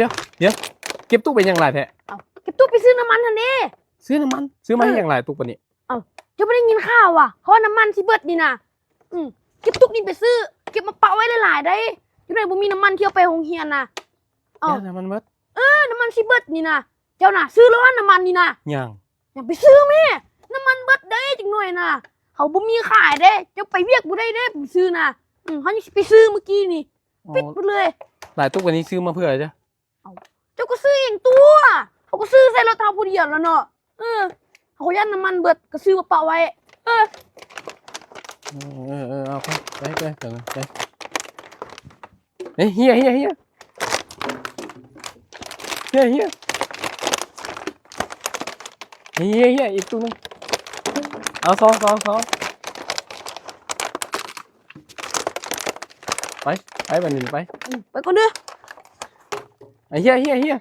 ດຽວ ເກັບຕຸກໄປຫຍັງຫຼາຍແທ້? ເອົ້າ ເກັບຕຸກໄປຊື້ນ້ຳມັນຫັ້ນເດ້. ຊື້ນ້ຳມັນ? ຊື້ມາເຮັດຫຍັງຫຼາຍຕຸກປານນີ້? ເອົ້າ ເຈົ້າບໍ່ໄດ້ຍິນຂ່າວຫວາ ເພາະວ່ານ້ຳມັນຊິເບິດນີ້ນະ. ອືມ ເກັບຕຸກນີ້ໄປຊື້ ເກັບມາປະໄວ້ຫຼາຍໆໄດ໋ ຈັກໜ້ອຍບໍ່ມີນ້ຳມັນທີ່ເອົາໄປໂຮງຮຽນນະ. ເອົ້າ ນ້ຳມັນເບິດ? ເອີ ນ້ຳມັນຊິເບິດນີ້ນະ. ເຈົ້ານະ ຊື້ແລ້ວວ່ານ້ຳມັນນີ້ນະ. ຍັງ ຍັງ ໄປຊື້ແມ້ ນ້ຳມັນເບິດເດ້ ຈັກໜ້ອຍນະ ເຮົາບໍ່ມີຂາຍເດ້. ເຈົ້າໄປວຽກບໍ່ໄດ້ເດ້ ໄປຊື້ນະ. ອືມ ເຮົາຍັງຊິໄປຊື້ມື້ກີ້ນີ້ ປິດໝົດເລີຍ. ຫຼາຍຕຸກປານນີ້ຊື້ມາເພື່ອຫຍັງ? ເຈົ້າກໍຊື້ເອງຕົວະ ເຮົາກໍຊື້ໃສ່ລົດເຮົາຜູ້ດຽວແລ້ວເນາະ. ເອີ ເຮົາກໍຢ້ານນ້ຳມັນເບິດ ກໍຊື້ມາປະໄວ້. ເອີ ເອີ ເອີ ເອີ ເອົາໄປ ໄປ ໄປ ໄປ ໄປ. ເອີ ເຮຍ ເຮຍ ເຮຍ ເຮຍ ເຮຍ ເຮຍ ເຮຍ ອີກຕຸກໜຶ່ງ. ເອົາ ສອງ ສອງ ສອງ ໄປ ໄປ ບັດນີ້ໄປ. ອືມ ໄປກ່ອນເດີ. ໄອ້ເຮຍ ເຮຍ ເຮຍ.